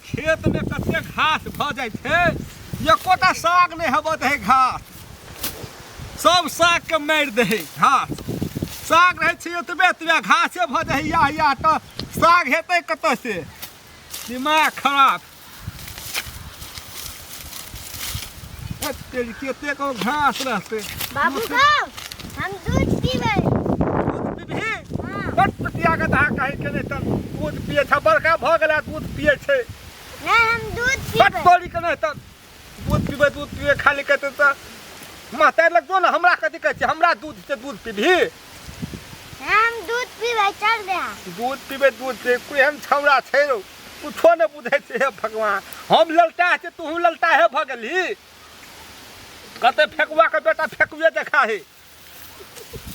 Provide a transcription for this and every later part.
खेतमे कते घास भऽ जाइ छै, एकोटा साग नहि हेबऽ दै घास, सब सागके मारि दै है घास। साग रहै छै ओतबे एतबे, घासे भऽ जाइ है याह याह, तऽ साग हेतै कतऽ से? दिमाग खराब। एते कते को घास रहतै। बाबू गौ, हम दूध पीबै। दूध पीबही? हाँ। बड पतिया के दहा कहे के नहि तऽ दूध पिए छै, बड़का भऽ गेला दूध पिए छै। नहीं, हम दूध बड पीबै। तोरी के नहि तऽ दूध पीबै, दूध पीबै खाली कहते तऽ महतारि लगतो ने। हमरा कथी कहै छै? हमरा दूध से दूध पीबही? हाँ, हम दूध पीबै, चल दे। दूध पीबै, दूध पीबै। केहन छौड़ा छै रौ, कुछो नहि बुझै छै। हे भगवान, हम ललता छै, तूहू ललता हे भऽ गेलही। कते फेकुआ के बेटा फेकुए देखा है,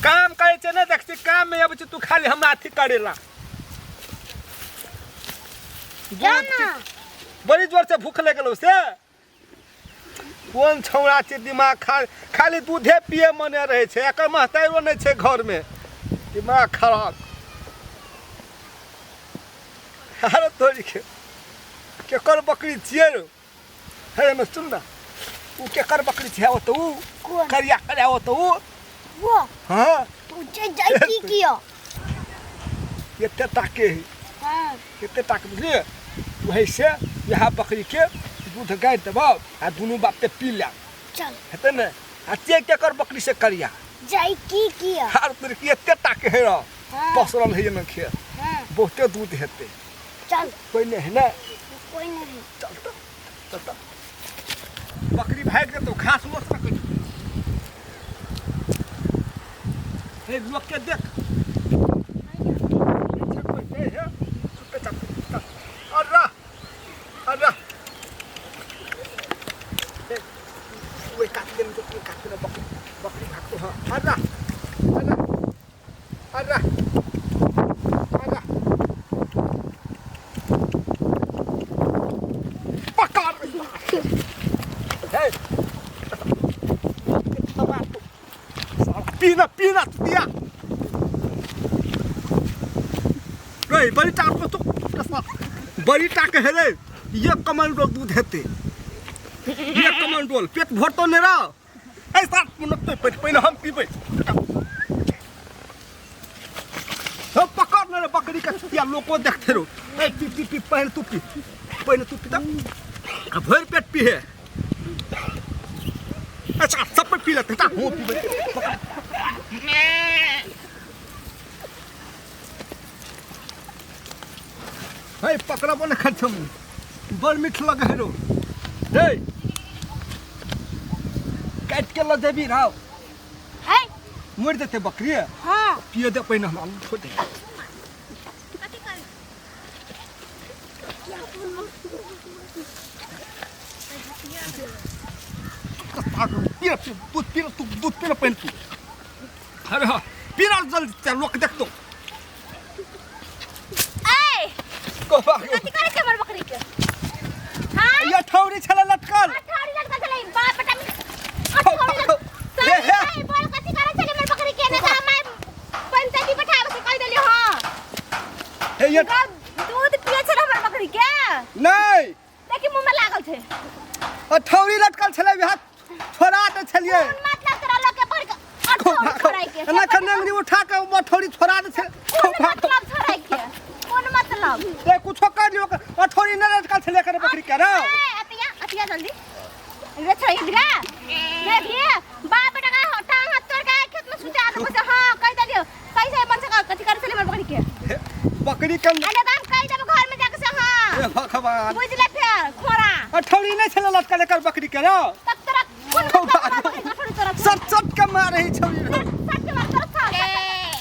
काम करै छै नहि देख छै, काम मे अबै छै तू खाली हमरा अथी करेला। जा ना। बड़ी जोर से भूख लग गेलौ से। कोन छौड़ा छै, दिमाग खा खाली दूधे पिए मने रहै छै। एकर महताइरो नहि छै घरमे, दिमाग खराब। अरे तोरी के, केकर बकरी छियै रौ? हे एमे सुन ना, उ केकर बकरी छै? ओ तऽ उ कोन? करिया करिया, ओ तऽ उ। वो? हाँ। उ छै जाइ की कियो? एते ताके है। हाँ। एते ताके बुझलियै, वही से इएह बकरी के दूध गाड़ि देबौ आ दुनू बाप के पी लेब। चल। हेतै ने? आ ते केकर बकरी से करिया? जाइ की कियो? हार तोरी के, एते ताके है रौ। हाँ। पसरल है एने खेत। हाँ। बहुते दूध हेतै। चल। कोइ नहि है ने? कोई नहीं। चल तऽ, चल तऽ, बकरी भागि जेतौ, घास लोक सकै छै। हे, लोक के देख। हे, हे, चुपे चाप चल। अर्रा अर्रा, हे, ओहि काट देने, तो काट देने, बकरी बकरी भागतो। हाँ, अर्रा अर्रा अर्रा अर्रा, पकड़। हे, पीना पीना दिया रे, बड़ी टाक को तो बड़ी टाक है रे। ये कमंडोल दूध हेते, ये कमंडोल पेट भरतो नहीं रहा। ऐसा मिनट तो पहिने हम पीबै। हम पकड़ ने रे बकरी के छुटिया, लोको देखते रहो। ए पी पी पी, पहिने तू पी, पहिने तू पी, तब आ भरि पेट पीहे। अच्छा, सब पे पी लेते ता हम पीबै। हे, पकड़बो ने खर्च, बड़ मीठ लगे है रो। हे, काटि के लऽ जेबी राव? है। मरि जेतै बकरी। हाँ। पिए दे पहिने हमरा, छोड़ दे। कथी कर? पी पी, दूध पी, तू दूध पी ना पहिने तू। अरे हाँ, पी ना जल्दी, चल लोक देखतो। ए को कथी करे छै हमर बकरी के? हां। ये ठौरी छले लटकल। अठारी लटकल छलै बाप बेटा में। अठारी लटकल। हे, हे। सही बोल, कथी करे छलै हमर बकरी के? ने तऽ हम पंचायती बैठाबे से कहि देलियै। हां। हे, ये दूध पिए छलै हमर बकरी के? नहीं। देखी, मुंह में लागल छै। अठौरी लटकल छलै, वएह छोड़ा दे छलियै। कोन मतलब तोरा लऽ के पड़ के अठौरी छोड़ाइ के? एना कन्ने उठा के अठौरी छोड़ा दे छै। कोन मतलब छोड़ाइ के? कोन मतलब? ए, कुछो कर लियो, अठौरी नहि लटकल छलै एकर बकरी के रे। ए, अतिया अतिया जल्दी रे, छोड़ इधर रे भी। बाप बेटा का टांग हाथ तोड़ के खेत में सुता देबो से। हां, कहि देलियो। कैसे मन से कथी करे छलै हमर बकरी के? बकरी के अरे दाम कहि देबो घर में जाके से। हां। ए भगवान, बुझ ले फेर खोरा। अठौरी नहि छलै लटकल एकर बकरी के रे। तब तोरा कोन मतलब हमर बकरी के अठौरी तोरा? सट सट के मारै छौरी रे। सट के मार तोरा, खा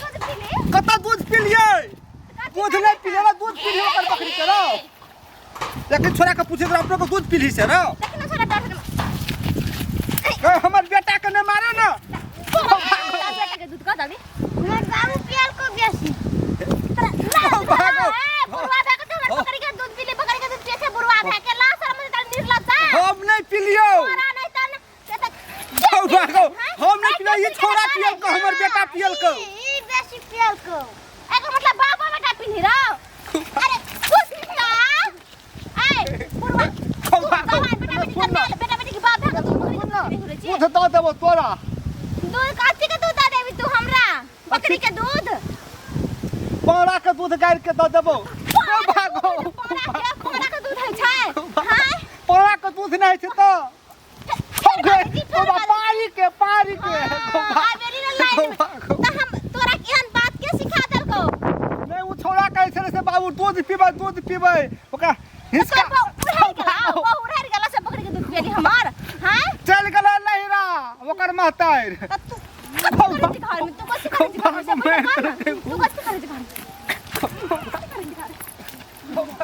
दूध पी ले। कतऽ दूध पिलियै? दूध नहि पिलियै, दूध पिलियै ओकर बकरी के रे। लेकिन छोरा के पूछे अपनो के दूध पीली से रे। देखी ना छोरा डर। ए, हमर बेटा के नहि मारे ना। बेटा के दूध कह दली। हमर बाबू पियल को बेसी। भागो। बुढ़वा भए के तोहर बकरी के दूध पीली? बकरी के दूध पिए छै बुढ़वा भए के? ला शरम तोरा, निर्लज्जा। हम नहीं पिलियो। तोरा नहीं तन से त भागो, हम नहीं पिलियो, ई छोरा पियल को, हमर बेटा पियल को। ई बेसी पियल को। एकर मतलब बाबा बेटा पिन्ही रहो। अरे कुत्ता, ए। तू बेटा बेटी के माल बेटा बेटी के बाप भा के तू बकरी के दूध पीने घुरै छी। दूध दऽ देबो तोरा। दूध कथी के दूध दऽ देबी तू हमरा? बकरी के दूध? पौड़ा के दूध गारि के दऽ देबो। भागो। पौड़ा के दूध होइ छै? हां, पौड़ा के दूध नहि छै तऽ फेर बाजै छी, फेर बाजै छी। पारी के, पारी के। हाँ, आबेली ने लाइन में। तऽ हम तोरा केहन बात के सिखा देलकौ? नहि, ओ छौड़ा कहै छलै से बाबू दूध पीबै, दूध पीबै, ओकरा हिसका। तोर बहु उड़ारि गेला, बहु उड़ारि गेला से बकरी के दूध पियली हमर। हां, चलि गेलै लहिरा ओकर महतारि। तऽ तू कथी करै छी घरमे? तू कथी करै छी घरमे? से पहिने कह ने। तू कथी करै छी घरमे?